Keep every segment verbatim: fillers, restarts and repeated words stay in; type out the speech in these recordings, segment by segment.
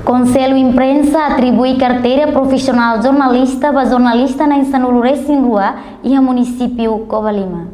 Konsellu Imprensa atribui karteira profisionál jornalista ba jornalista na'in sanulu-resin-rua iha munisípiu Covalima.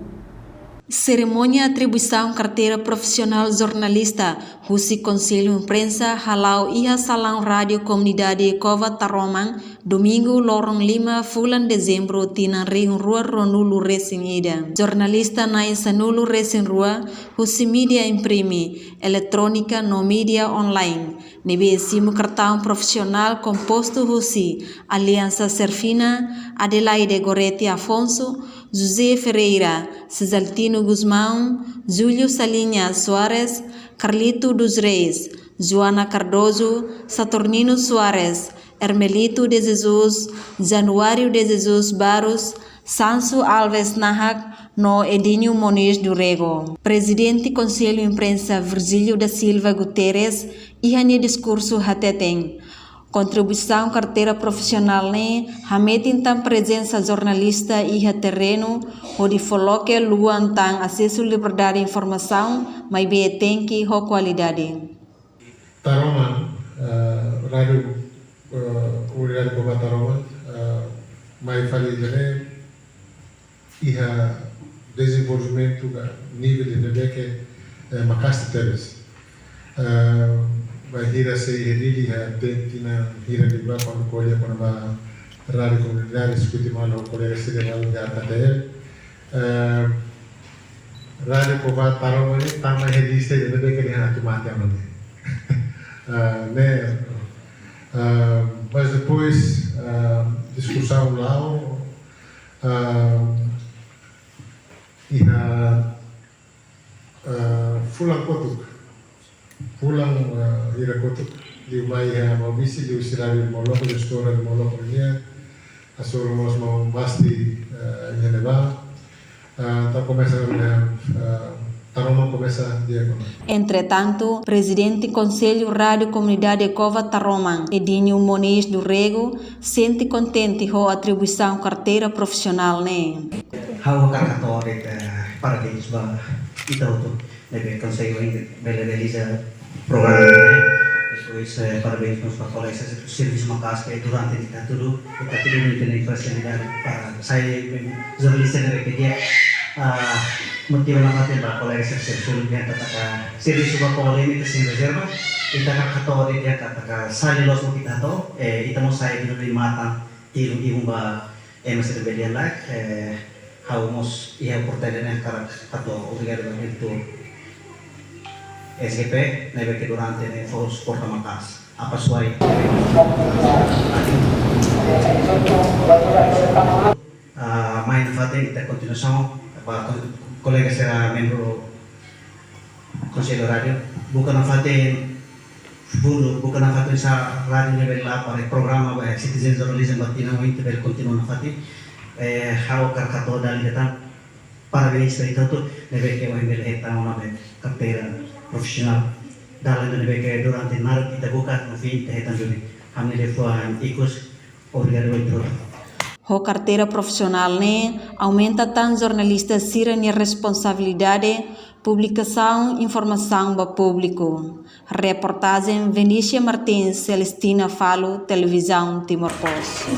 Serimónia atribuisaun karteira profisionál jornalista husi Konsellu Imprensa hala'o iha salaun Rádiu Komunidade Cova Taroman, Domingu, loron lima fulan Dezembru, tinan rihun rua ruanulu-resin-ida. Jornalista na'in sanulu-resin-rua husi mídia imprime, eletrónika no mídia online ne'ebé simu kartaun profisionál kompostu husi Aliança Serfina, Adelaide Gorete Afonso, José Ferreira, Cesaltino Gusmão, Júlio Salinas Soares, Carlito dos Reis, Joana Cardoso, Saturnino Soares, Hermelito de Jesus, Januário de Jesus Barros, Sancho Alves Nahak no Edinho Moniz do Rego. Prezidente Konsellu Imprensa Virgílio da Silva Guterres iha nia diskursu hateten, kontribuisaun karteira profisionál ne'e hametin tan prezensa jornalista iha terrenu hodi fó loke luan tan asesu liberdade informasaun, maibé tenke ho kualidade. Taroman, eh, Rádiu, eh, Komunidade Cova Taroman, eh, mai fali ida-ne'e iha dezenvolvimentu ka nivel ida ne'ebé ke, eh, maka'as tebes. Eh, bainhira sei iha Dili iha tinan hira liubá kuandu ko'alia kona-ba rádiu komunidade, diskute malu ho kolega sira iha R K T L. Eh, Rádiu Cova Taroman ne'e tama iha lista ida ne'ebé ke dehan atu mate ona ne'e. Eh, ne'e, eh, mas depois, eh, diskusaun la'o, eh, iha, eh, fulan kotuk. Fulan, eh, hira kotuk, liu mai iha Maubisse, liu husi Rádiu Moloko, liu husi Rádiu Moloko nian, hasoru mós maun Basti, eh, iha ne'ebá. Eh, entaun komesa, eh, eh, Taroman komesa di'ak ona. Entretantu, Prezidente Konsellu Rádiu Komunidade Cova Taroman, Edinho Moniz do Rego, sente kontente ho atribuisaun karteira profisionál ne'e. Ha'u hakarak hato'o de'it, eh, parabéns ba ita hotu ne'ebé konsege bele realiza programa ne'e. Depois, eh, parabéns mós ba kolega sira, servisu maka'as ke durante ita hatudu, ita hatudu nia infraestrutura para sai jornalista ne'ebé ke di'ak, ah, motiva nafatin ba kolega sira, servisu di'ak, ita taka servisu ba kolega ita sein rezerva, ita hakarak hato'o de'it katak sai loos mak ita hato'o, eh, ita mós sai duni matan, tiru ihun ba ema sira ne'ebé di'ak, eh, ha'u mós iha oportunidade ne'e hakarak hato'o obrigadu ba diretór S G P, ne'ebé ke durante ne'e fó suporta maka'as. Apa suai? Ah, mai nafatin ita kontinuasaun, ba ko-, kolega sira membru Konsellu Rádiu, buka nafatin fundu, buka nafatin sá rádiu ne'ebé la'o para programa ba citizen journalism ba tinan oin ita bele kontinua nafatin. Eh, ha'u hakarak hato'o dala ida tan parabéns ba ita hotu ne'ebé ke ohin bele hetan ona be karteira profisionál. Dala ida ne'ebé ke durante naruk ita buka, no fin ita hetan duni. Ami-nia liafuan ikus, obrigadu ba ita hotu. Ho karteira profisionál ne'e, aumenta tan jornalista sira-nia responsabilidade publikasaun informasaun ba públiku. Reportajen Venícia Martins, Celestina Falo, Televizaun Timor Post.